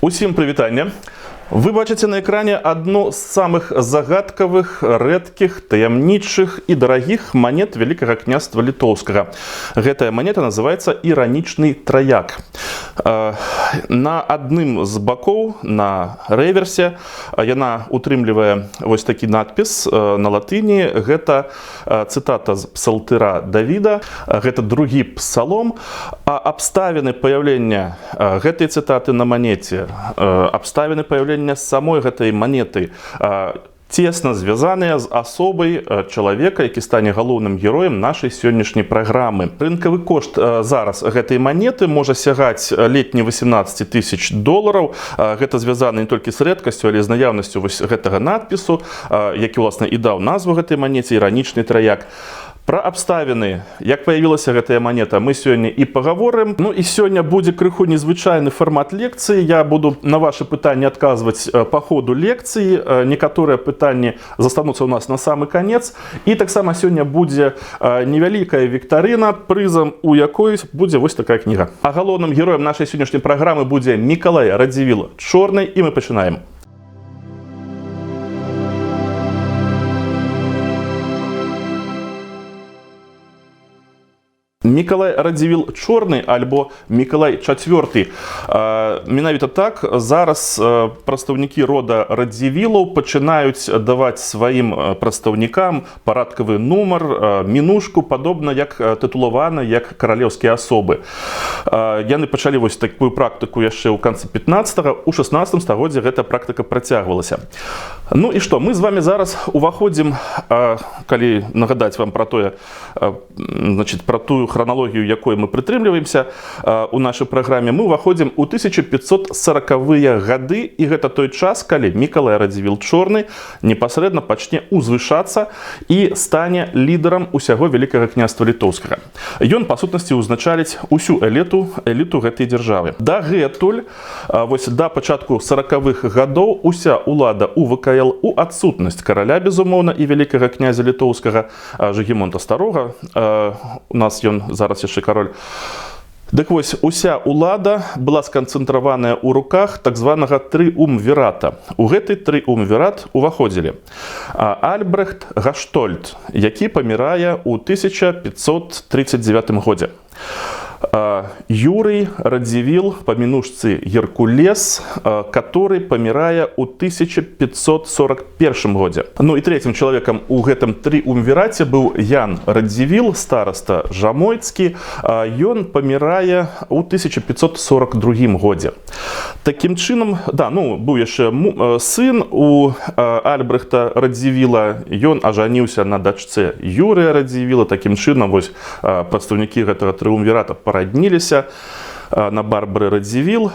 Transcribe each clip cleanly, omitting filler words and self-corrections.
Усім прывітанне. Вы бачыце на экране адну з самых загадкавых, рэдкіх, таямнічых і дарагіх манет Вялікага Княства Літоўскага. Гэтая манета называецца іранічны траяк. На адным з бакоў, на рэверсе, яна утрымлівае вось такі надпіс на латыні. Гэта цытата з псалтыра Давіда, гэта другі псалом. А абставіны паяўлення гэтай цытаты на манеце, абставіны паяўлення самой гэтай манеты цесна звязаныя з асобай чалавека, які стане галоўным героем нашай сённяшняй праграмы. Рынкавы кошт зараз гэтай манеты можа сягаць ледзь не 18 тысяч долараў. Гэта звязана не толькі з рэдкасцю, але з наяўнасцю вось гэтага надпісу, які, уласна, і даў назву гэтай манеце — іранічны траяк. Пра абставіны, як паявілася гэтая манета, мы сёння і пагаворым. Ну і сёння будзе крыху незвычайны фармат лекцыі. Я буду на вашы пытанні адказваць па ходу лекцыі. Некаторыя пытанні застануцца ў нас на самы канец. І таксама сёння будзе невялікая віктарына, прызам у якой будзе вось такая кніга. А галоўным героем нашай сённяшняй праграмы будзе Мікалай Радзівіл Чорны, і мы пачынаем. Мікалай Радзівіл Чорны альбо Мікалай IV. Менавіта так зараз прадстаўнікі рода Радзівілаў пачынаюць даваць сваім прадстаўнікам парадкавы нумар, мінушку, падобна як тытулавана як каралеўскія асобы. Яны пачалі вось такую практыку яшчэ ў канцы 15, у 16 стагоддзі гэта практыка працягвалася. Ну і што, мы з вами зараз уваходзім, калі нагадаць вам пра тое, значит, пра тую храналогію, якой мы прытрымліваемся у нашай праграме, мы ўваходзім у 1540-е гады, і гэта той час, калі Мікалай Радзівіл Чорны непасрэдна пачне узвышацца і стане лідарам усяго Вялікага Княства Літоўскага. Ён, па сутнасці, узначаліць усю эліту гэтай дзяржавы. Дагэтуль, вось да пачатку 40-х гадоў, уся ўлада ў ВКЛ у адсутнасць караля, безумоўна, і вялікага князя літоўскага Жыгімонта Старога, у нас ён зараз яшчэ кароль. Дык вось, уся ўлада была сканцэнтраваная ў руках так званага трыумвірата. У гэты трыумвірат уваходзілі Альбрехт Гаштольд, які памірае ў 1539 годзе. Юрый Радзівіл па мінушцы Геркулес, который памірае ў 1541 годзе. Ну і трэцім чалавекам у гэтым трыумвіраце быў Ян Радзівіл, стараста жамойцкі. Ён памірае ў 1542 годзе. Такім чынам, да, ну, быў яшчэ сын у Альбрехта Радзівіла, ён ажаніўся на дачцэ Юрыя Радзівіла. Такім чынам, вось прадстаўнікі гэтага трыумвірата парадніліся на Барбары Радзівіл.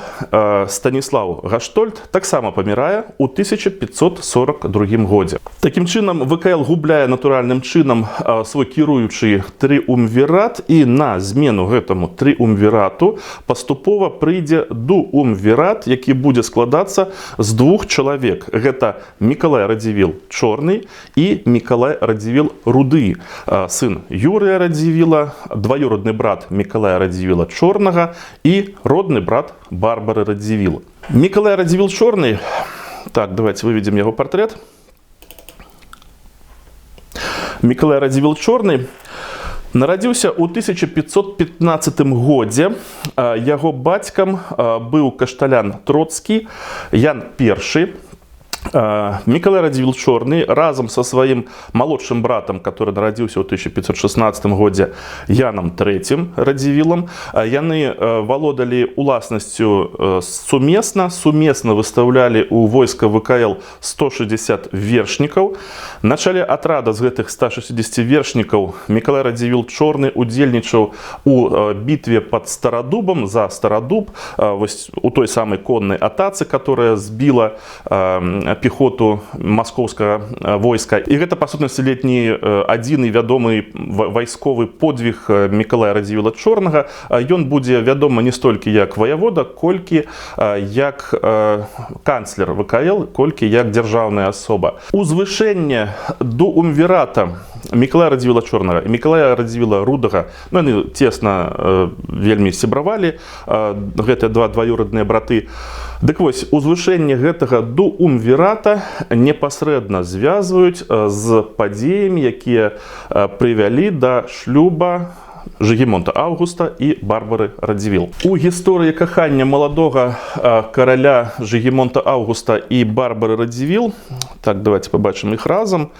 Станіслаў Гаштольд таксама памірае ў 1542 годзе. Такім чынам, ВКЛ губляе натуральным чынам свой кіруючы трыумвірат, і на змену гэтаму трыумвірату паступова прыйдзе дуумвірат, які будзе складацца з двух чалавек. Гэта Мікалай Радзівіл Чорны і Мікалай Радзівіл Руды, сын Юрыя Радзівіла, дваюродны брат Мікалая Радзівіла Чорнага і родны брат Барбары Радзівіл. Мікалай Радзівіл Чорны, так, давайте выведем яго партрэт. Мікалай Радзівіл Чорны нарадзіўся ў 1515 годзе. Яго бацькам быў кашталян Троцкі Ян I. Мікалай Радзівіл Чорны разам са сваім малодшым братам, который нарадзіўся ў 1516 годзе, Янам III Радзівілам, яны валодалі уласнасцю сумесна, сумесна выстаўлялі ў войска ВКЛ 160 вершнікаў. На чале атрада з гэтых 160 вершнікаў Мікалай Радзівіл Чорны удзельнічаў у бітве пад Старадубам, за Старадуб, вось у той самай коннай атацы, которая збіла пехоту маскоўскага войска. І гэта, па сутнасці, ледзь не адзіны вядомы вайсковы подвиг Мікалая Радзівіла Чорнага. Ён будзе вядома не столькі як ваявода, колькі як канцлер ВКЛ, колькі як дзяржаўная асоба. Узвышэнне дуумвірата Мікалая Радзівіла Чорнага і Мікалая Радзівіла Рудага, ну, яны цесна вельмі сябравалі, гэтыя два дваюродныя браты. Дык вось, узвышэнне гэтага дуумвірата непасрэдна звязваюць з падзеямі, якія прывялі да шлюба Жыгімонта Аўгуста і Барбары Радзівіл. У гісторыі кахання маладога караля Жыгімонта Аўгуста і Барбары Радзівіл, так, давайте пабачым іх разам.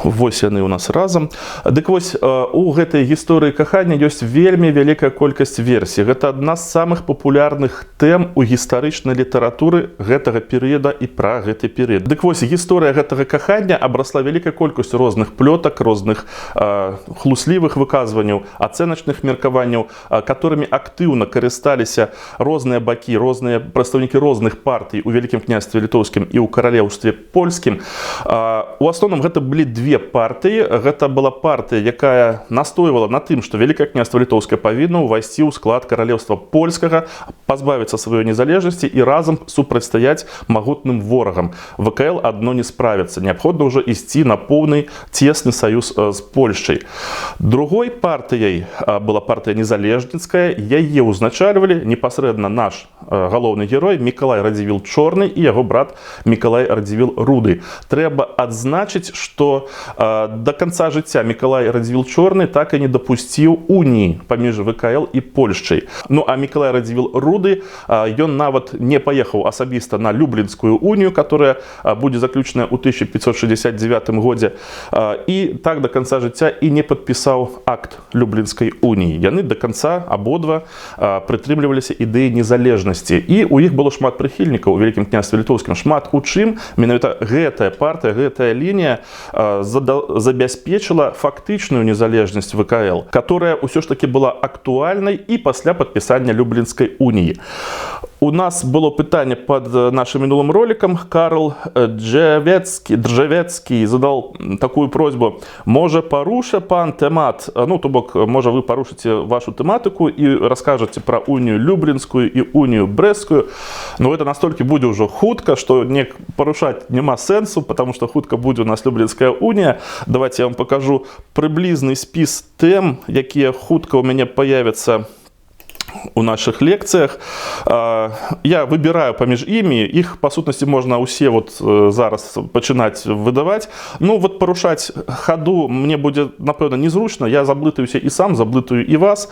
Вось яны ў нас разам. Дык вось, у гэтай гісторыі кахання ёсць вельмі вялікая колькасць версій. Гэта адна з самых папулярных тэм у гістарычнай літаратуры гэтага перыяда і пра гэты перыяд. Дык вось, гісторыя гэтага кахання абрасла вялікай колькасцю розных плётак, розных хлуслівых выказванняў, ацэначных меркаванняў, которыми актыўна карысталіся розныя бакі, розныя прадстаўнікі розных партый у Вялікім Княстве Літоўскім і ў Каралеўстве Польскім. У асноўным гэта былі две партыі. Гэта была партыя, якая настойвала на тым, што Вялікае Княства Літоўскае павінна ўвайсці ў склад Каралеўства Польскага, пазбавіцца сваёй незалежнасці і разам супрацьстаяць магутным ворагам. ВКЛ адно не справіцца, неабходна ўжо ісці на поўны цесны саюз з Польшчай. Другой партыяй была партыя незалежніцкая. Яе ўзначальвалі непасрэдна наш галоўны герой Мікалай Радзівіл Чорны і яго брат Мікалай Радзівіл Руды. Трэба адзначыць, што до конца жыцця Мікалай Радзівіл Чорны так і не дапусціў уніі паміж ВКЛ і Польшчай. Ну а Мікалай Радзівіл Руды, ён нават не паехаў асабіста на Люблінскую унію, которая будзе заключаная ў 1569 годзе, і так до конца жыцця і не падпісаў акт Люблінскай уніі. Яны до конца абодва прытрымліваліся ідэі незалежнасці, і у іх было шмат прыхільнікаў у Вялікім Княстве Літоўскім. Шмат у чым менавіта гэтая партыя, гэтая лінія забяспечыла фактычную незалежнасць ВКЛ, которая ўсё ж таки была актуальнай і пасля падпісання Люблінскай уніі. У нас было пытанне под нашим мінулым роликом. Карл Джевецкий задал такую просьбу: «Можа, паруша пан тэмат?» Ну, то бок, можа, вы парушыце вашу тэматыку і раскажаце пра унію Люблінскую і унію Брэсцкую. Но это настолькі будзе ўжо хутка, што не парушаць няма сэнсу, потому что хутка будзе у нас Люблінская унія. Давайте я вам покажу прыблізны спіс тэм, якія хутка ў мяне паявяцца у наших лекцыях. Я выбіраю паміж імі, іх па сутнасці можна ўсе вот зараз пачынаць выдаваць. Ну вот парушаць хаду мне будзе, напэўна, незручна, я заблытаюся і сам, заблытаю і вас.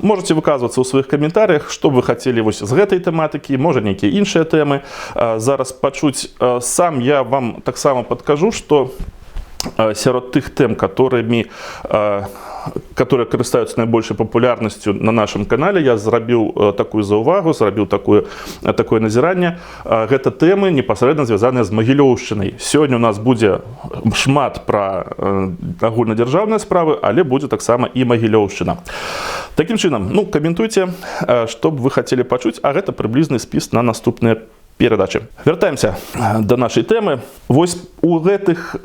Можете выказвацца ў сваіх каментарыях, што вы хацелі вось з гэтай тэматыкі, можа, нейкія іншыя тэмы зараз пачуць. Сам я вам таксама падкажу, што сярод тых тэм, которые карыстаюцца найбольшай папулярнасцю на нашым канале, я зрабіў такую заўвагу, зрабіў такое назіранне. Гэта тэмы, непасрэдна звязаныя з Магілёўшчынай. Сёння у нас будзе шмат пра агульнадзяржаўныя справы, але будзе таксама і Магілёўшчына. Такім чынам, ну, каментуйце, што б вы хацелі пачуць, а гэта прыблізны спіс на наступныя перадачы. Вяртаемся до нашай тэмы. Вось у гэтых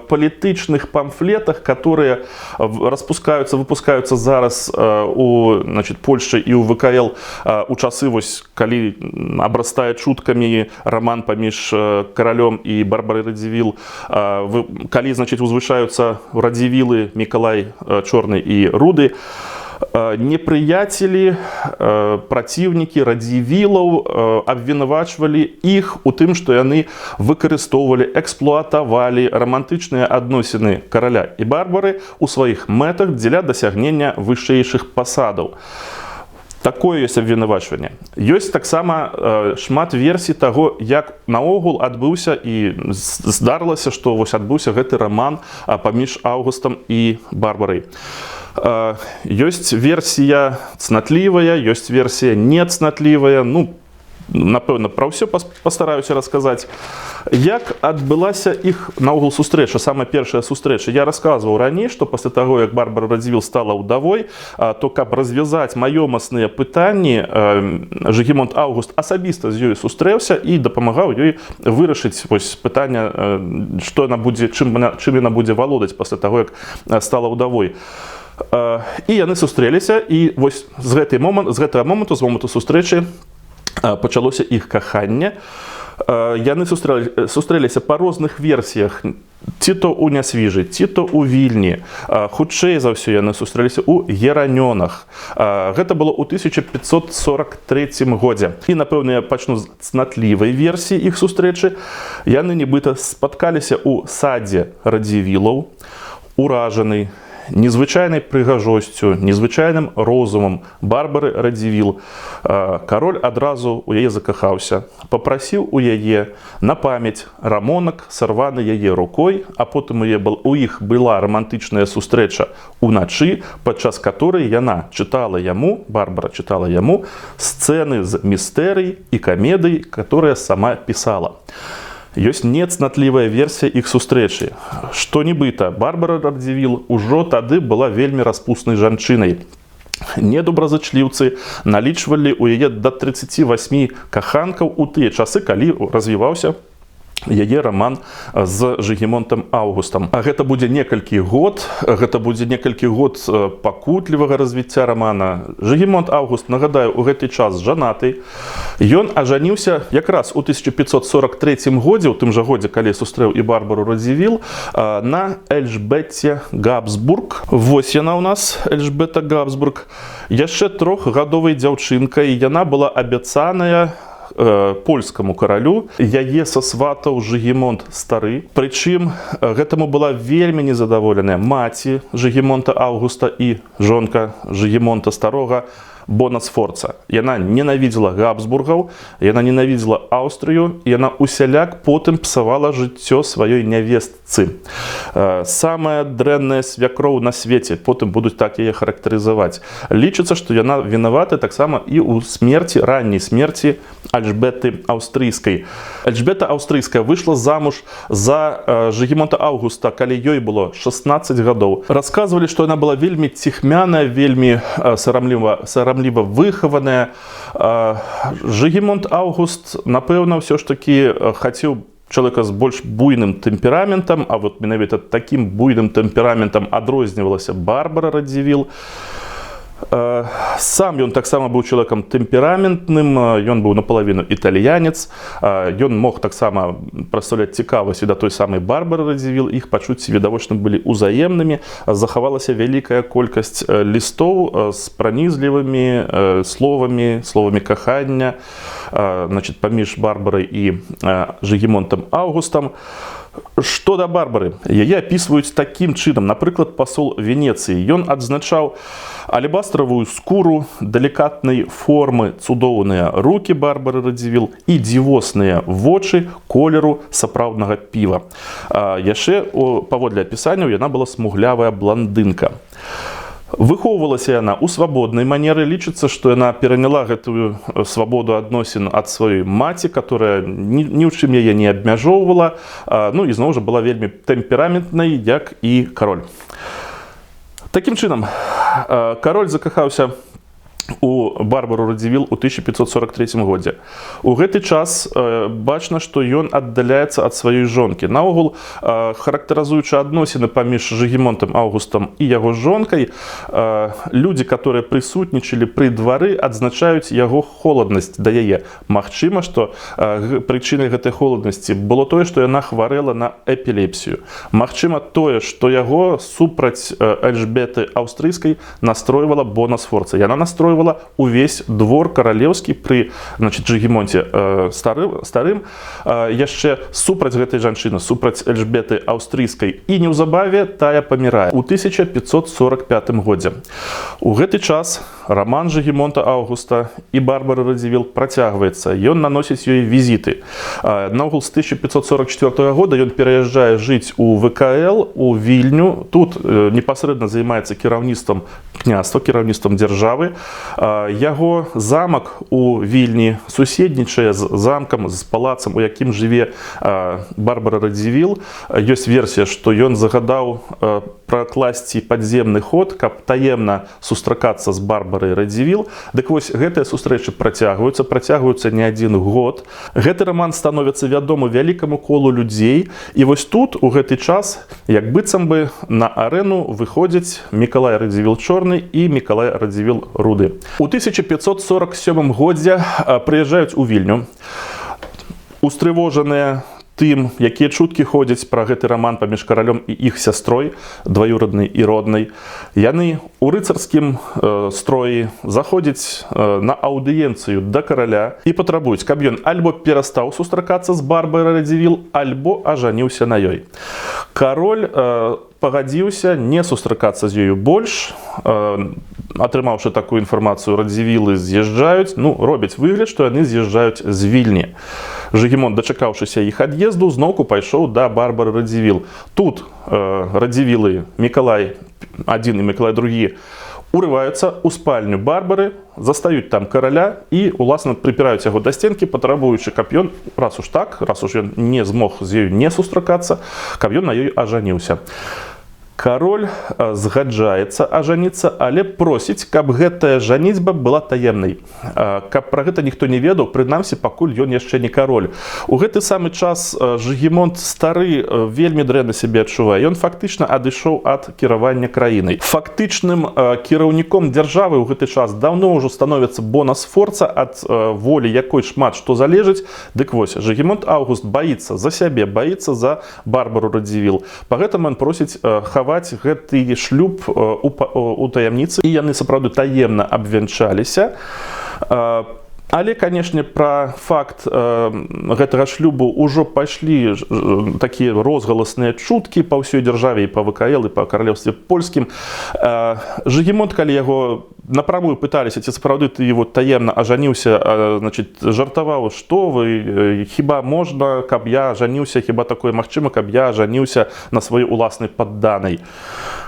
палітычных памфлетах, которые распускаюцца, выпускаюцца зараз у, значит, Польшчы і ў ВКЛ у часы вось, калі абрастае чуткамі раман паміж каралём і Барбарай Радзівіл, калі, значит, узвышаюцца Радзівілы Мікалай Чорны і Руды, непрыяцелі, праціўнікі Радзівілаў абвінавачвалі іх у тым, што яны выкарыстоўвалі, эксплуатавалі рамантычныя адносіны караля і Барбары ў сваіх мэтах дзеля дасягнення вышэйшых пасадаў. Такое ёсць абвінавачванне. Ёсць таксама шмат версій таго, як наогул адбыўся і здарылася, што вось адбыўся гэты раман паміж Аўгустам і Барбарай. Ёсць версія цнатлівая, ёсць версія нецнатлівая. Ну, напэўна, пра ўсё пастараюся расказаць. Як адбылася іх наогул сустрэча, самая першая сустрэча? Я расказваў раней, што пасля таго, як Барбара Радзівіл стала ўдавой, то, каб развязаць маёмасныя пытанні, Жыгімонт Аўгуст асабіста з ёй сустрэўся і дапамагаў ёй вырашыць вось пытанне, што яна будзе, чым яна будзе валодаць пасля таго, як стала ўдавой. І яны сустрэліся, і вось з гэтага моманту, з моманту сустрэчы пачалося іх каханне. Яны сустрэліся па розных версіях. Ці то ў Нясвіжы, ці то ў Вільні. Хутчэй за ўсё, яны сустрэліся ў Геранёнах. Гэта было ў 1543 годзе. І, напэўна, я пачну з цнатлівай версіі іх сустрэчы. Яны нібыта спаткаліся ў садзе Радзівілаў. Уражаны незвычайнай прыгажосцю, незвычайным розумам Барбары Радзівіл, кароль адразу ў яе закахаўся, папрасіў у яе на памяць рамонак, сарваны яе рукой, а потым у іх была рамантычная сустрэча уначы, падчас которой яна чытала яму, Барбара чытала яму сцэны з містэрый і камедый, которые сама пісала. Ёсць нецнатлівая версія іх сустрэчы, што нібыта Барбара Радзівіл ужо тады была вельмі распуснай жанчынай. Недобразычліўцы налічвалі ў яе да 38 каханкаў у тыя часы, калі развіваўся яе раман з Жыгімонтам Аўгустам. А гэта будзе некалькі год, гэта будзе некалькі год пакутлівага развіцця рамана. Жыгімонт Аўгуст, нагадаю, у гэты час жанаты. Ён ажаніўся якраз у 1543 годзе, у тым жа годзе, калі сустрэў і Барбару Радзівіл, на Эльжбеце Габсбург. Вось яна ў нас, Эльжбета Габсбург. Яшчэ трохгадовай дзяўчынкай яна была абяцаная польскаму каралю. Яе сасватаў Жыгімонт Стары, прычым гэтаму была вельмі незадаволеная маці Жыгімонта Аўгуста і жонка Жыгімонта Старога Бона Сфорца. Яна ненавідзела Габсбургаў, яна ненавідзела Аўстрыю, і яна усяляк потым псавала жыццё сваёй нявестцы. Самая дрэнная свякроў на свеце, потым будуць так яе характарызаваць. Лічыцца, што яна вінавата таксама і ў смерці, ранняй смерці Альжбеты Аўстрыйскай. Альжбета Аўстрыйская выйшла замуж за Жыгімонта Аўгуста, калі ёй было 16 гадоў. Расказвалі, што яна была вельмі ціхмяная, вельмі сарамліва выхаваная. Жыгімонт Аўгуст, напэўна, ўсё ж такі хацеў чалавека з больш буйным тэмпераментам, а вот менавіта такім буйным тэмпераментам адрознівалася Барбара Радзівіл. Сам ён таксама быў чалавекам тэмпераментным, ён быў напалавіну італьянец, ён мог таксама прадстаўляць цікавасць і да той самай Барбары Радзівіл, іх пачуцці відавочна былі ўзаемнымі. Захавалася вялікая колькасць лістоў з пранізлівымі словамі, словамі кахання, значит, паміж Барбарай і Жыгімонтам Аўгустам. Што да Барбары, яе апісваюць такім чынам. Напрыклад, пасол Венецыі. Ён адзначаў алебастравую скуру, далікатнай формы цудоўныя рукі Барбары Радзівіл і дзівосныя вочы колеру сапраўднага піва. Яшчэ паводле апісанняў яна была смуглявая бландынка. Выхоўвалася яна ў свабоднай манеры. Лічыцца, што яна пераняла гэтую свабоду адносін ад сваёй маці, которая ні ў чым яе не абмяжоўвала, ну і зноў жа была вельмі тэмпераментнай, як і кароль. Такім чынам, кароль закахаўся у Барбару Радзівіл у 1543 годзе. У гэты час бачна, што ён аддаляецца ад сваёй жонкі. Наогул, характарызуючы адносіны паміж Жыгімонтам Аўгустам і яго жонкай, людзі, которые прысутнічалі пры двары, адзначаюць яго холаднасць да яе. Магчыма, што прычынай гэтай холаднасці было тое, што яна хварэла на эпілепсію. Магчыма, тое, што яго супраць Эльжбеты Аўстрыйскай настройвала Бона Сфорца. Яна настройвала увесь двор каралеўскі пры, значит, Жыгімонце Старым яшчэ супраць гэтай жанчыны, супраць Эльжбеты Аўстрыйскай, і неўзабаве тая памірае у 1545 годзе. У гэты час раман Жыгімонта Аўгуста і Барбары Радзівіл працягваецца. Ён наносіць ёй візіты. Наогул, з 1544 года ён пераязджае жыць у ВКЛ, у Вільню. Тут непасрэдна займаецца кіраўніцтвам княства, кіраўніцтвам дзяржавы. Яго замак у Вільні суседнічае з замкам, з палацам, у якім жыве Барбара Радзівіл. Ёсць версія, што ён загадаў пракласці падземны ход, каб таемна сустракацца з Барбарай Радзівіл. Дык вось, гэтыя сустрэчы працягваюцца не адзін год. Гэты раман становіцца вядомы вялікаму колу людзей. І вось тут у гэты час, як быццам бы, на арэну выходзяць Мікалай Радзівіл Чорны і Мікалай Радзівіл Руды. У 1547 годзе прыязджаюць у Вільню. Устрывожаныя Тым, якія чуткі ходзяць пра гэты раман паміж каралём і іх сястрой, дваюраднай і роднай, яны ў рыцарскім строі заходзяць на аўдыенцыю да караля і патрабуюць, каб ён альбо перастаў сустракацца з Барбарай Радзівіл, альбо ажаніўся на ёй. Кароль пагадзіўся не сустракацца з ёю больш. Атрымаўшы такую інфармацыю, Радзівілы з'язджаюць, ну, робяць выгляд, што яны з'язджаюць з Вільні. Жыгімонт, дачакаўшыся іх ад'езду, зноўку пайшоў да Барбары Радзівіл. Тут Радзівілы Мікалай адзін і Мікалай другі урываюцца ў спальню Барбары, застаюць там караля і, уласна, прыпіраюць яго да сценкі, патрабуючы, каб ён, раз уж так, раз уж ён не змог з ёю не сустракацца, каб ён на ёй ажаніўся. Кароль згаджаецца ажаніцца, але просіць, каб гэтая жаніцьба была таемнай, каб пра гэта ніхто не ведаў, прынамсі пакуль ён яшчэ не кароль. У гэты самы час Жыгімонт стары вельмі дрэнна сябе адчувае. Ён фактычна адышоў ад кіравання краінай. Фактычным кіраўніком дзяржавы ў гэты час даўно ўжо становіцца Бона Сфорца, ад волі якой шмат што залежыць. Дык вось, Жыгімонт Аўгуст баіцца за сябе, баіцца за Барбару Радзівіл. Па гэтаму ён просіць хаваць гэты шлюб у таямніцы, і яны сапраўды таемна абвянчаліся. Але, канешне, пра факт гэтага шлюбу ўжо пайшлі такія розгаласныя чуткі па ўсёй дзяржаве, і па ВКЛ, і па Каралеўстве Польскім. Жыгімонт, калі яго напрамую пыталіся, ці сапраўды ты его таемна ажаніўся, значит, жартаваў: «Што вы, хіба можна, каб я жаніўся, хіба такое магчыма, каб я жаніўся на сваёй уласнай падданай?»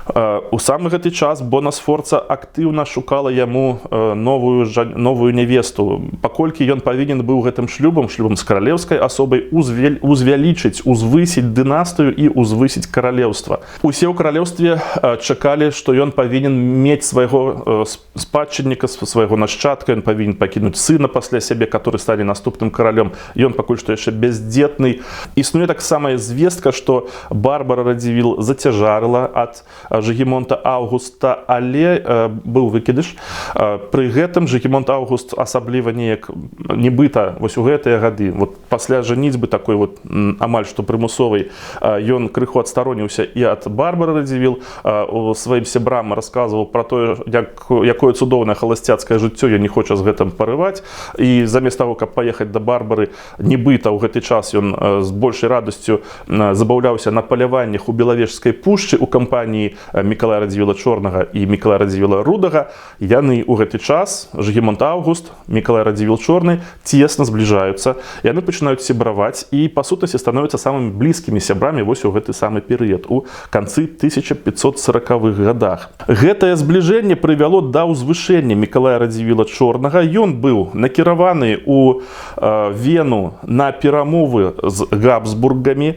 У самы гэты час Бона Сфорца актыўна шукала яму новую нявесту, паколькі ён павінен быў гэтым шлюбам, шлюбам з каралеўскай асобай, узвялічыць, узвысіць дынастыю і узвысіць каралеўства. Усе ў каралеўстве чакалі, што ён павінен мець свайго спадчынніка, свайго нашчадка, ён павінен пакінуць сына пасля сябе, который стане наступным каралём. Ён пакуль што яшчэ бяздзетны. Існуе таксама звестка, што Барбара Радзівіл зацяжарыла ад Жыгімонта Аўгуста, але быў выкідыш. Пры гэтым Жыгімонт Аўгуст асабліва неяк, нібыта, вось у гэтыя гады, вот пасля жаніцьбы такой вот амаль што прымусовай, ён крыху адстароніўся і ад Барбары Радзівіл, у сваім сябрам расказваў пра тое, якое цудоўнае халасцяцкае жыццё, ён не хоча з гэтым парываць, і замест таго, каб паехаць да Барбары, нібыта, ў гэты час ён з большай радасцю забаўляўся на паляваннях у Белавежскай пушчы у кампаніі Мікалая Радзівіла Чорнага і Мікалая Радзівіла Рудага. Яны ў гэты час, Жыгімонт Аўгуст, Мікалай Радзівіл Чорны, цесна збліжаюцца. Яны пачынаюць сябраваць і, па сутнасці, становяцца самымі блізкімі сябрамі вось у гэты самы перыяд, у канцы 1540-х годах. Гэтае збліжэнне прывяло да ўзвышэння Мікалая Радзівіла Чорнага. Ён быў накіраваны у Вену на перамовы з Габсбургамі.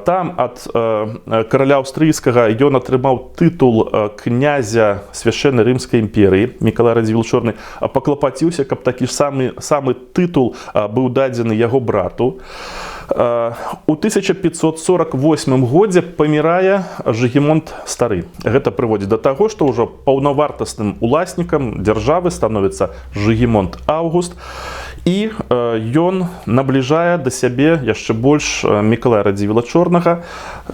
Там ад караля аўстрыйскага ён атрымаў тытул князя Свяшчэннай Рымскай імперыі. Мікалай Радзівіл Чорны паклапаціўся, каб такі ж самы тытул быў дадзены яго брату. У 1548 годзе памірае Жыгімонт стары. Гэта прыводзіць да таго, што ўжо паўнавартасным уласнікам дзяржавы становіцца Жыгімонт Аўгуст, і ён набліжае да сябе яшчэ больш Мікалая Радзівіла Чорнага.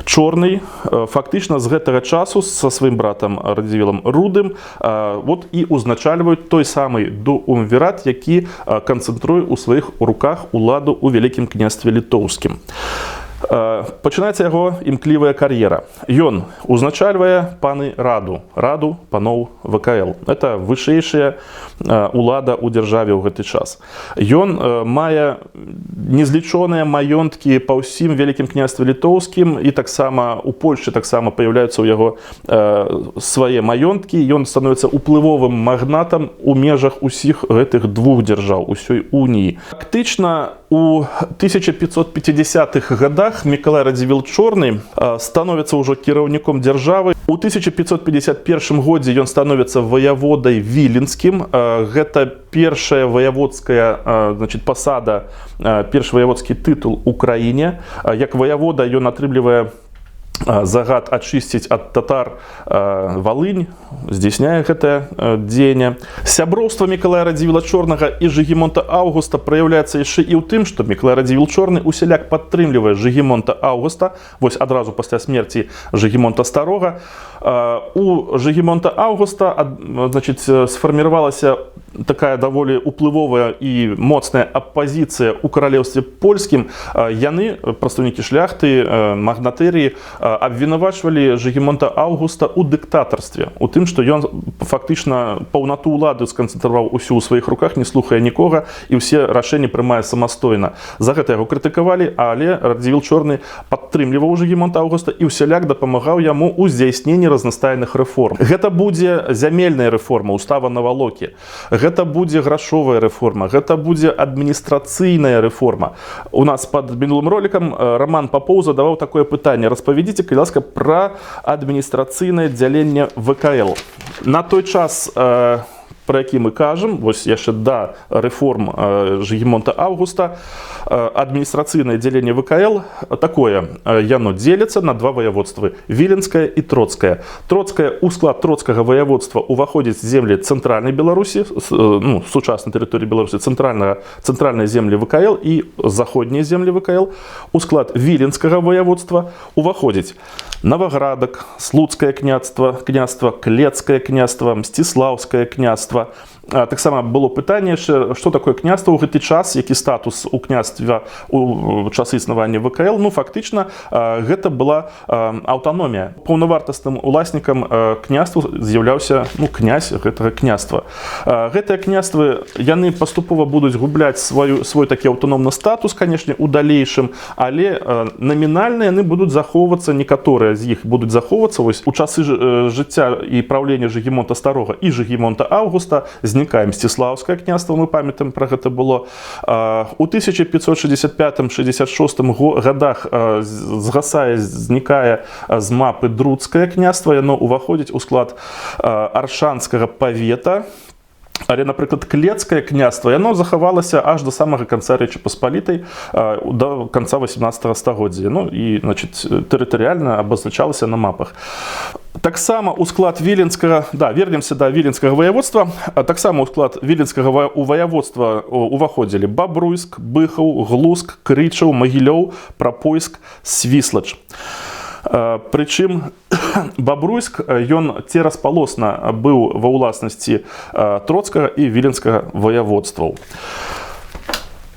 Чорны фактычна з гэтага часу са сваім братам Радзівілам Рудым вот і узначальваюць той самы дуумвірат, які канцэнтруе ў сваіх руках уладу ў Вялікім Княстве Літоўскім. Пачынаецца яго імклівая кар'ера. Ён узначальвае паны раду, раду паноў ВКЛ. Это вышэйшая улада ў дзяржаве ў гэты час. Ён мае незлічоныя маёнткі па ўсім Вялікім Княстве Літоўскім, і таксама у Польшчы таксама паяўляюцца ў яго свае маёнткі. Ён становіцца уплывовым магнатам у межах усіх гэтых двух дзяржаў, усёй уніі. Фактычна, у 1550-х годах Мікалай Радзівіл Чорны становіцца ўжо кіраўніком дзяржавы. У 1551 годзе ён становіцца ваяводай віленскім. Гэта першая ваяводская значит, пасада, першы ваяводскі тытул у краіне. Як ваявода ён атрымлівае Загад ачысціць ад татар Валынь, здзяйсняе гэтае дзеянне. Сяброўства Мікалая Радзівіла Чорнага і Жыгімонта Аўгуста праяўляецца яшчэ і ў тым, што Мікалай Радзівіл Чорны усяляк падтрымлівае Жыгімонта Аўгуста. Вось адразу пасля смерці Жыгімонта Старога у Жыгімонта Аўгуста, значит, сфарміравалася такая даволі уплывовая і моцная апазіцыя ў Каралеўстве Польскім. Яны, прадстаўнікі шляхты, магнатэрыі, абвінавачвалі Жыгімонта Аўгуста ў дыктатарстве, у тым, што ён фактычна паўнату ўлады сканцэнтраваў усю ў сваіх руках, не слухае нікога і ўсе рашэнні прымае самастойна. За гэта яго крытыкавалі, але Радзівіл Чорны падтрымліваў Жыгімонта Аўгуста і ўсяляк дапамагаў яму ў здзяйсненні разнастайных рэформ. Гэта будзе зямельная рэформа, устава Навалокі, гэта будзе грашовая рэформа, гэта будзе адміністрацыйная рэформа. У нас под мінулым ролікам Роман Папоў задаваў такое пытанне: «Распавядзіце, калі ласка, пра адміністрацыйнае дзяленне ВКЛ». На той час, пра які мы кажам, вось яшчэ да рэформ Жыгімонта Аўгуста, адміністрацыйнае дзяленне ВКЛ такое: яно дзеліцца на два ваяводствы, Віленскае і Троцкае. Троцкае, у склад Троцкага ваяводства ўваходзіць землі цэнтральнай Беларусі, ну, сучаснай тэрыторыі Беларусі, цэнтральнай землі ВКЛ і заходнія землі ВКЛ. У склад Віленскага ваяводства уваходзіць Наваградак, Слуцкае княства, Клецкае княства, Мсціслаўскае княства. Таксама было пытанне яшчэ, што такое княства ў гэты час, які статус у княства у часы існавання ВКЛ. Ну, фактычна, гэта была аўтаномія. Паўнавартасным уласнікам княства з'яўляўся, ну, князь гэтага княства. Гэтыя княствы, яны паступова будуць губляць свой такі аўтаномны статус, канешне, у далейшым, але намінальна яны будуць захоўвацца, некаторыя з іх будуць захоўвацца. Вось у часы жыцця і праўлення Жыгімонта Старога і Жыгімонта Аўгуста знікае Мсціслаўскае княства, мы памятаем, пра гэта было. У 1565-66 годах згасае, знікае з мапы Друцкае княства, яно ўваходзіць у склад Аршанскага павета. Але, напрыклад, Клецкае княства, яно захавалася аж до самага канца Рэчы Паспалітай, до канца 18 стагоддзя. Ну і, значит, тэрытарыяльна абазначалася на мапах. Таксама у склад Віленскага, да, вернемся да Віленскага ваяводства. Таксама ў склад Віленскага у ваяводства уваходзілі Бабруйск, Быхаў, Глуск, Крычаў, Магілёў, Прапойск, Свіслач. Прычым Бабруйск, ён цераспалосна быў ва ўласнасці Троцкага і Віленскага ваяводстваў.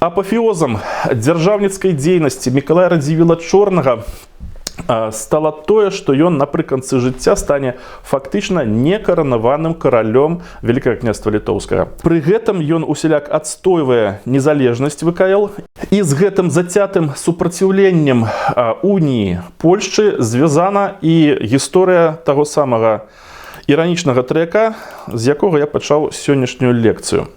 Апафеозам дзяржаўніцкай дзейнасці Мікалая Радзівіла Чорнага стала тое, што ён напрыканцы жыцця стане фактычна некаранаваным каралём Вялікага Княства Літоўскага. Пры гэтым ён усяляк адстойвае незалежнасць ВКЛ, і з гэтым зацятым супраціўленнем уніі Польшчы звязана і гісторыя таго самага іранічнага траяка, з якога я пачаў сённяшнюю лекцыю.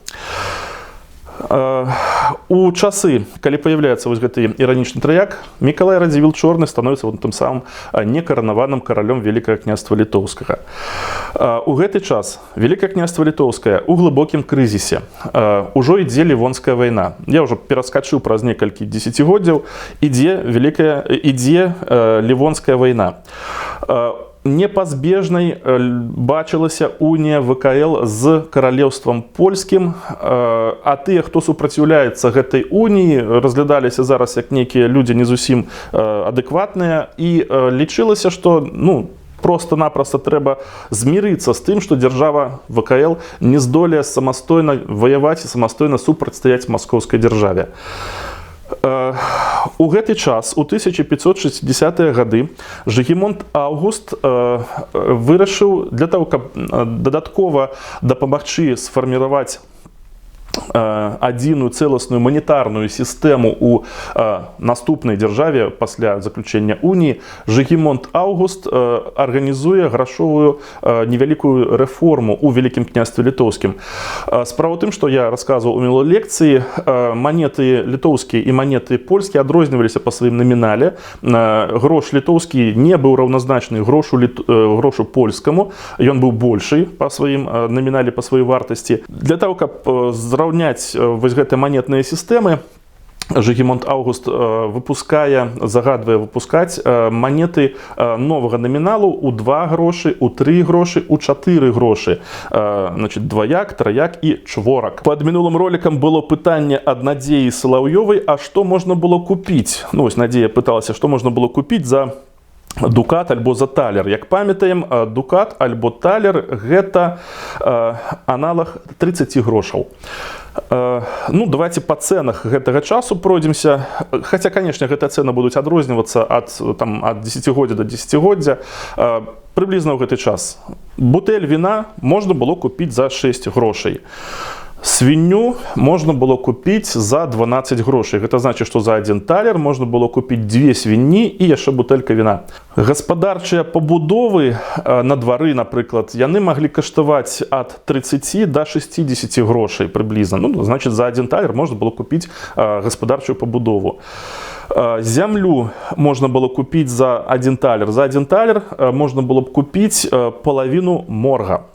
У часы, калі паяўляецца вось гэты іранічны траяк, Мікалай Радзівіл Чорны становіцца вот тым самым некаранаваным каралём Вялікага Княства Літоўскага. У гэты час Вялікае Княства Літоўскае у глыбокім крызісе. Ужо ідзе Лівонская вайна. Я ўжо пераскачыў праз некалькі дзесяцігоддзяў, ідзе Лівонская вайна. Непазбежнай бачылася унія ВКЛ з Каралеўствам Польскім, а тыя, хто супраціўляецца гэтай уніі, разглядаліся зараз як нейкія людзі не зусім адэкватныя, і лічылася, што, ну, просто-напросто трэба змірыцца з тым, што дзяржава ВКЛ не здолее самастойна ваяваць і самастойна супрацьстаяць маскоўскай дзяржаве. У гэты час, у 1560-е гады, Жыгімонт Аўгуст вырашыў для того, каб дадаткова дапамагчы сфарміраваць адзіную цэласную манетарную сістэму у наступнай дзяржаве пасля заключэння уніі, Жыгімонт Аўгуст арганізуе грашовую невялікую рэформу ў Вялікім Княстве Літоўскім. Справа ў тым, што я расказваў у мінулай лекцыі, манеты літоўскія і манеты польскія адрозніваліся па сваім намінале. Грош літоўскі не быў раўназначны грошу польскаму, ён быў большы па сваім намінале, па сваёй вартасці. Для того, каб зраўняць вось гэтыя манетныя сістэмы, Жыгімонт Аўгуст выпускае, загадвае выпускаць манеты новага наміналу ў 2 грошы, у 3 грошы, у 4 грошы. Значит, дваяк, траяк і чворак. Пад мінулым ролікам было пытанне ад Надзеі Салаўёвай, а што можна было купіць? Ну, вось Надзея пыталася, што можна было купіць за дукат альбо за талер. Як памятаем, дукат альбо талер — гэта аналаг 30 грошаў. Ну, давайте по ценах гэтага часу пройдземся. Хаця, конечно, гэтыя цэны будуць адрознівацца ад, там, ад десятгоддзя до десятгоддзя. Прыблізна ў гэты час бутэль віна можна было купіць за 6 грошай. Свинню можна было купіць за 12 грошай. Гэта значыць, што за один талер можна было купіць дзве свінні і яшчэ бутэлька віна. Гаспадарчыя пабудовы на двары, напрыклад, яны маглі каштаваць ад 30 до 60 грошай прыблізна. Ну, значит, за один талер можна было купіць гаспадарчую пабудову. Зямлю можна было купіць за один талер. За один талер можна было б купіць палавіну морга.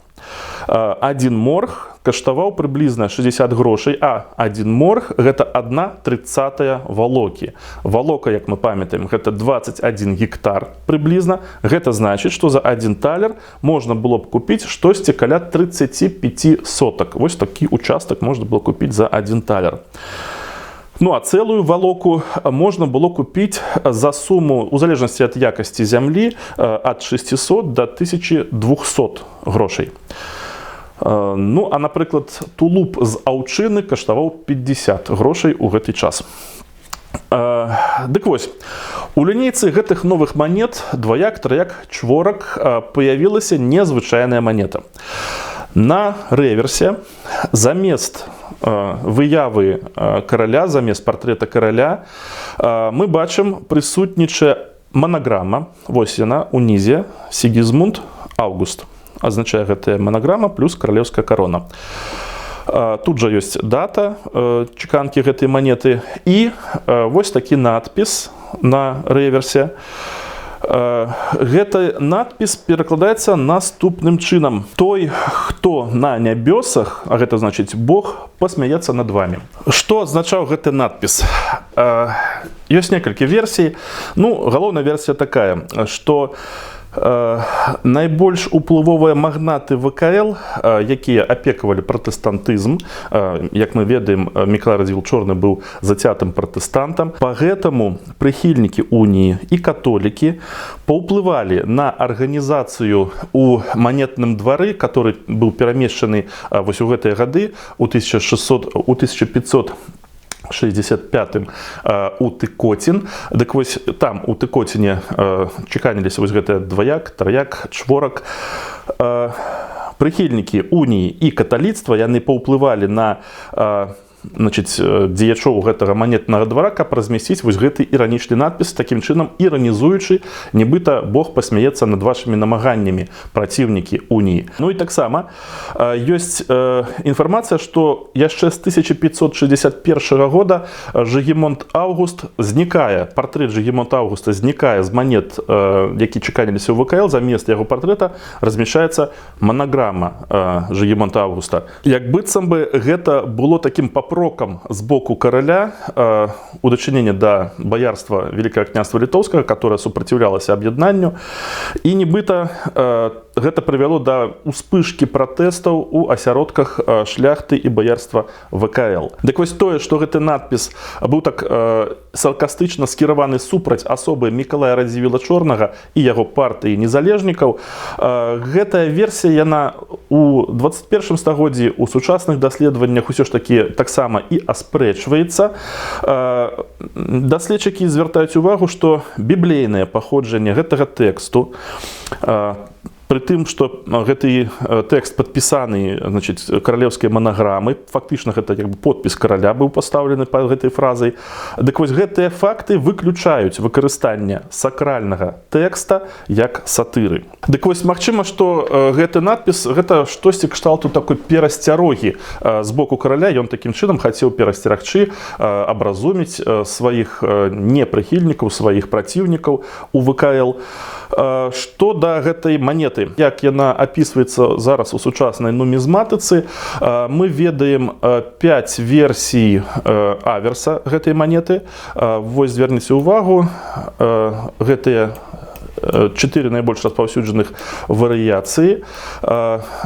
Один морг каштаваў прыблізна 60 грошай, а один морг — гэта 1/30 валокі. Валока, як мы памятаем, гэта 21 гектар прыблізна. Гэта значыць, што за один талер можна было б купіць штосьці каля 35 сотак. Вось такі участак можна было купіць за один талер. Ну а цэлую валоку можна было купіць за суму, у залежнасці ад якасці зямлі, ад 600 до 1200 грошай. Ну а, напрыклад, тулуп з аўчыны каштаваў 50 грошай у гэты час. Дык вось, у лінейцы гэтых новых манет дваяк, траяк, чворак паявілася незвычайная манета. На рэверсе замест выявы караля, замест партрэта караля мы бачым, прысутнічае манаграма. Вось яна унізе: «Сігізмунд Август» азначае гэтая манаграма плюс каралеўская карона. Тут жа ёсць дата чаканкі гэтай манеты і вось такі надпіс на рэверсе. Гэты надпіс перакладаецца наступным чынам: «Той, хто на нябёсах, а гэта значыць Бог, пасмяецца над вами». Што азначаў гэты надпіс? Ёсць некалькі версій. Ну, галоўная версія такая, што найбольш уплывовыя магнаты ВКЛ, якія апекавалі пратэстантызм, як мы ведаем, Мікалай Радзівіл Чорны быў зацятым пратэстантам, па гэтаму прыхільнікі уніі і католікі паўплывалі на арганізацыю у манетным двары, который быў перамешчаны вось у гэтыя гады, у 1600, у 1565 у Тыкоцін. Дык вось, там, у Тыкоціне, чаканіліся вось гэтыя дваяк, траяк, чворак. Прыхільнікі уніі і каталіцтва, яны паўплывалі на значыць, дзеячоў гэтага манетнага двара, каб размясціць вось гэты іранічны надпіс, такім чынам іранізуючы, нібыта Бог пасмяецца над вашымі намаганнямі, праціўнікі уніі. Ну і таксама ёсць інфармацыя, што яшчэ з 1561 года Жыгімонт Аўгуст знікае, партрэт Жыгімонта Аўгуста знікае з манет, які чаканіліся ў ВКЛ, замест яго партрэта размяшчаецца манаграма Жыгімонта Аўгуста. Як быццам бы гэта было такім папрокам з боку караля у дачыненні да баярства Вялікага Княства Літоўскага, которое супраціўлялася аб'яднанню, і нібыта гэта прывяло да успышкі пратэстаў у асяродках шляхты і баярства ВКЛ. Дык вось, тое, што гэты надпіс быў так саркастычна скіраваны супраць асобы Мікалая Радзівіла Чорнага і яго партыі незалежнікаў, гэтая версія, яна у 21 стагоддзі, у сучасных даследаваннях усё ж такі таксама і аспрэчваецца. Даследчыкі звяртаюць увагу, што біблейнае паходжанне гэтага тэксту, пры тым, што гэты тэкст падпісаны, значит, каралеўскай манаграмы, фактычна гэта як бы подпіс караля быў пастаўлены под гэтай фразай. Дык вось, гэтыя факты выключаюць выкарыстанне сакральнага тэкста як сатыры. Дык вось, магчыма, што гэты надпіс — гэта штосьці кшталту такой перасцярогі з боку караля. Ён такім чынам хацеў перасцерагчы, абразуміць сваіх непрыхільнікаў, сваіх праціўнікаў у ВКЛ. Што да гэтай манеты, як яна апісваецца зараз у сучаснай нумізматыцы, мы ведаем 5 версій аверса гэтай манеты. Вось, звярніце ўвагу, гэтыя чатыры найбольш распаўсюджаных варыяцыі.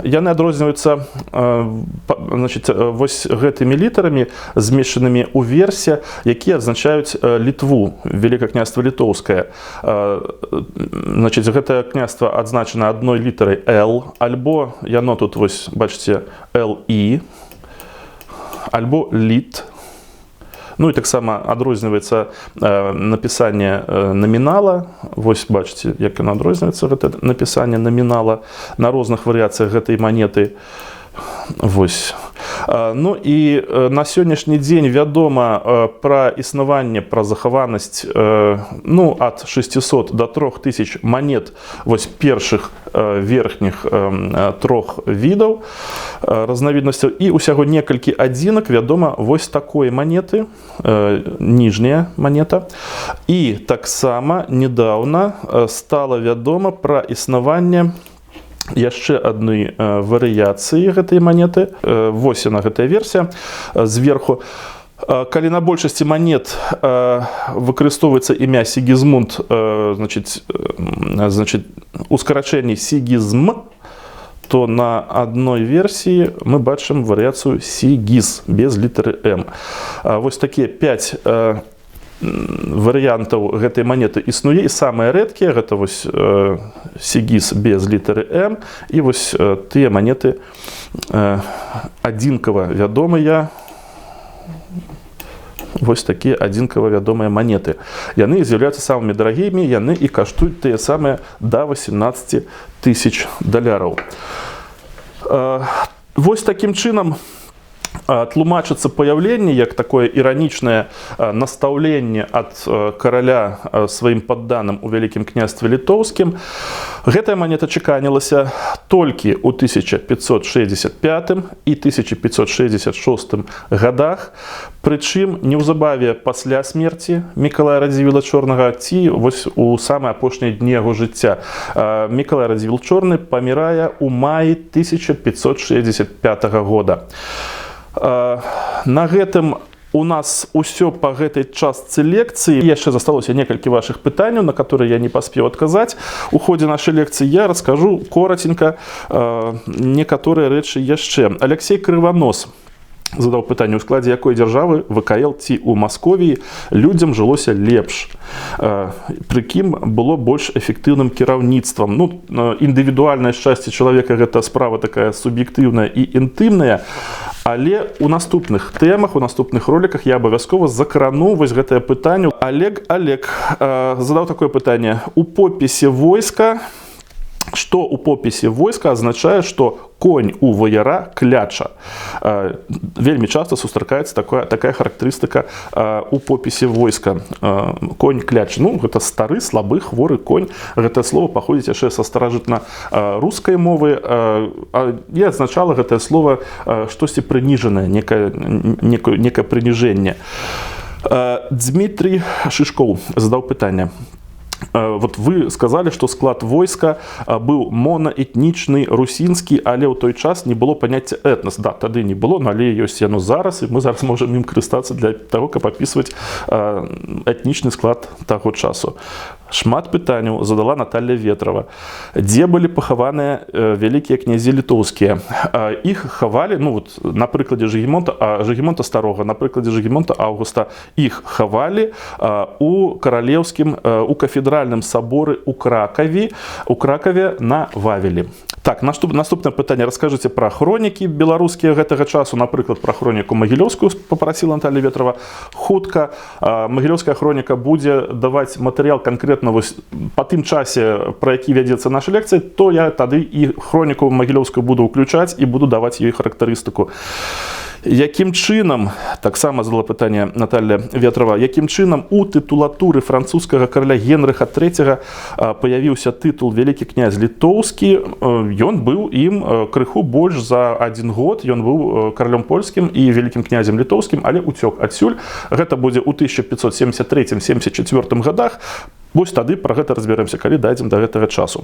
Яны адрозніваюцца значит, вось гэтымі літарамі, змешчанымі ў версе, якія адзначаюць Літву, Вялікае Княства Літоўскае. Значит, гэтае княства адзначана адной літарай L, альбо яно тут вось, бачыце, ЛІ, альбо ЛІТ. Ну і таксама адрозніваецца напісанне намінала. Вось, бачыце, як яно адрозніваецца, гэта напісанне намінала на розных варыяцыях гэтай манеты. Вось. Ну і на сённяшні дзень вядома пра існаванне, пра захаванасць ну, ад 600 до 3000 манет вось першых верхніх трох відаў, разнавіднасцяў, і ўсяго некалькі адзінак вядома вось такой манеты, ніжняя манета. І таксама недавно стала вядома пра існаванне яшчэ адной варыяцыі гэтай манеты. Вось яна, гэтая версія зверху. Калі на большасці манет выкарыстоўваецца імя Сігізмунд, значит, у скарачэнні Сігізм, то на адной версіі мы бачым варыяцыю Сігіз без літары М. Вось такія 5 варыянтаў гэтай манеты існуе, і самыя рэдкія — гэта вось Сігіз без літары М і вось тыя манеты, адзінкава вядомыя, вось такія адзінкава вядомыя манеты. Яны з'яўляюцца самымі дарагімі, яны і каштуюць тыя самыя да 18 тысяч даляраў. Вось такім чынам тлумачыцца паяўленне як такое іранічнае настаўленне ад караля сваім падданым у Вялікім Княстве Літоўскім. Гэтая манета чаканілася толькі ў 1565 і 1566 годах, прычым неўзабаве пасля смерці Мікалая Радзівіла Чорнага ці вось у самыя апошнія дні яго жыцця. Мікалай Радзівіл Чорны памірае ў маі 1565 года. На гэтым у нас усё па гэтай частцы лекцыі. Яшчэ засталося некалькі вашых пытанняў, на которые я не паспеў адказаць у ходзе нашай лекцыі. Я раскажу коротенько некаторыя рэчы яшчэ. Алексей Крыванос задаў пытанне: у складзе якой дзяржавы, ВКЛ ці ў Масковіі, людзям жылося лепш, пры кім было больш эфектыўным кіраўніцтвам? Ну, індывідуальнае шчасце чалавека — гэта справа такая суб'ектыўная і інтымная, але у наступных тэмах, у наступных роліках я абавязкова закрану вось гэтае пытанне. Олег задаў такое пытанне: у попісе войска, что у попісе войска азначае, что конь у ваяра кляча? Вельмі часто сустракаецца такая характарыстыка у попісе войска: конь кляч. Ну, гэта стары, слабы, хворы конь. Гэтае слово паходзіць яшчэ са старажытна рускай мовы і азначала гэтае слово штосьці прыніжанае, некае прыніжэнне. Дмітрий Шишкоў задаў пытанне: Вот вы сказали, что склад войска быў монаэтнічны, русінскі, але ў той час не было паняцця этнас. Да, тады не было, но але ёсць яно зараз, і мы зараз можам ім карыстацца для таго, каб апісваць этнічны склад таго часу. Шмат пытанняў задала Наталья Ветрова. Дзе былі пахаваныя вялікія князі літоўскія? Іх хавалі, ну вот на прыкладзе Жыгімонта, Жыгімонта Старога, на прыкладзе Жыгімонта Аўгуста, іх хавалі у каралеўскім, у кафедральным саборы у Кракаве на Вавелі. Так, наступнае пытанне: раскажыце пра хронікі беларускія гэтага часу, напрыклад, пра хроніку магілёўскую, папрасіла Наталья Ветрова. Хутка магілёўская хроніка будзе даваць матэрыял канкрэтна вось па тым часе, пра які вядзецца наша лекцыя, то я тады і хроніку магілёўскую буду ўключаць і буду даваць ёй характарыстыку. Якім чынам, таксама задала пытанне Наталля Ветрова, якім чынам у тытулатуры французскага караля Генрыха III паявіўся тытул «Вялікі князь літоўскі»? Ён быў ім крыху больш за адзін год, ён быў каралём польскім і вялікім князем літоўскім, але уцёк адсюль. Гэта будзе ў 1573-74 годах. Вось тады пра гэта разбярэмся, калі дайдзем да гэтага часу.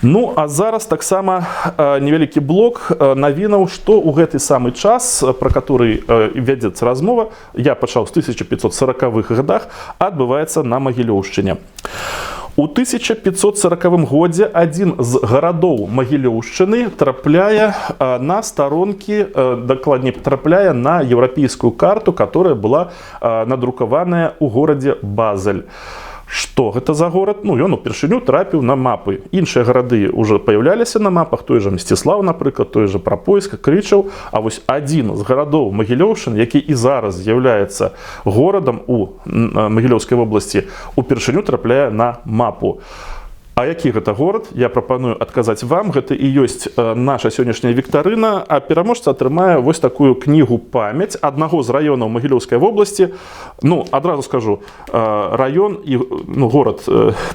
Ну а зараз таксама невялікі блок навінаў, што ў гэты самы час, пра который вядзецца размова, я пачаў з 1540-х годах, адбываецца на Магілёўшчыне. У 1540 годзе адзін з гарадоў Магілёўшчыны трапляе на старонкі, дакладней, трапляе на еўрапейскую карту, которая была надрукаваная ў горадзе Базель. Што гэта за горад? Ну, ён упершыню трапіў на мапы. Іншыя гарады уже паяўляліся на мапах, той жа Мсціслаў, напрыклад, той жа Прапойск, Крычаў, а вось адзін з гарадоў Магілёўшчыны, які і зараз з'яўляецца горадам у Магілёўскай вобласці, упершыню трапляе на мапу. А які гэта горад, я прапаную адказаць вам. Гэта і ёсць наша сённяшняя віктарына, а пераможца атрымае вось такую кнігу «Памяць» аднаго з раёнаў Магілёўскай вобласці. Ну, адразу скажу, раён і, ну, горад,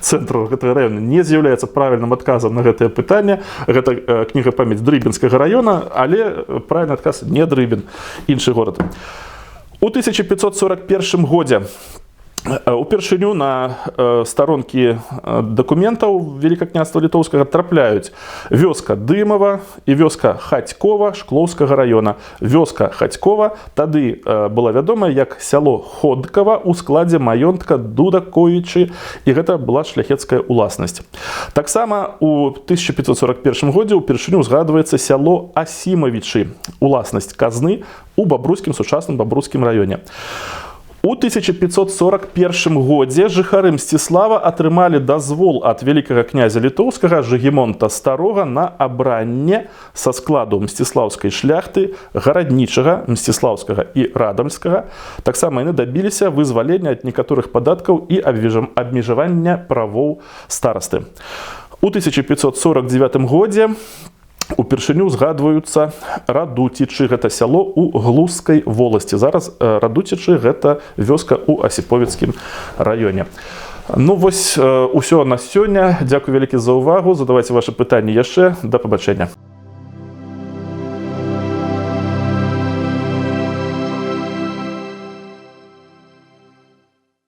цэнтр гэтага раёна не з'яўляецца правільным адказам на гэтае пытанне. Гэта кніга «Памяць» Дрыбінскага раёна, але правільны адказ не Дрыбін, іншы горад. У 1541 годзе упершыню на старонкі дакументаў Вялікага Княства Літоўскага трапляюць вёска Дымава і вёска Хацькова Шклоўскага раёна. Вёска Хацькова тады была вядомая як сяло Ходкава ў складзе маёнтка Дудаковічы, і гэта была шляхецкая уласнасць. Таксама у 1541 годзе ўпершыню узгадваецца сяло Асімавічы, уласнасць казны у Бабруйскім, сучасным Бабруйскім раёне. У 1541 годзе жыхары Мсціслава атрымалі дазвол ад вялікага князя літоўскага Жыгімонта Старога на абранне са складу мсціслаўскай шляхты гараднічага мсціслаўскага і радамскага. Таксама яны дабіліся вызвалення ад некаторых падаткаў і абмежавання правоў старасты. У 1549 годзе упершыню згадваюцца Радуцічы, гэта сяло ў Глускай воласці. Зараз Радуцічы — гэта вёска ў Асіповіцкім раёне. Ну вось, усё на сёння. Дзякуй вялікі за ўвагу. Задавайце вашы пытанні яшчэ. Да пабачэння.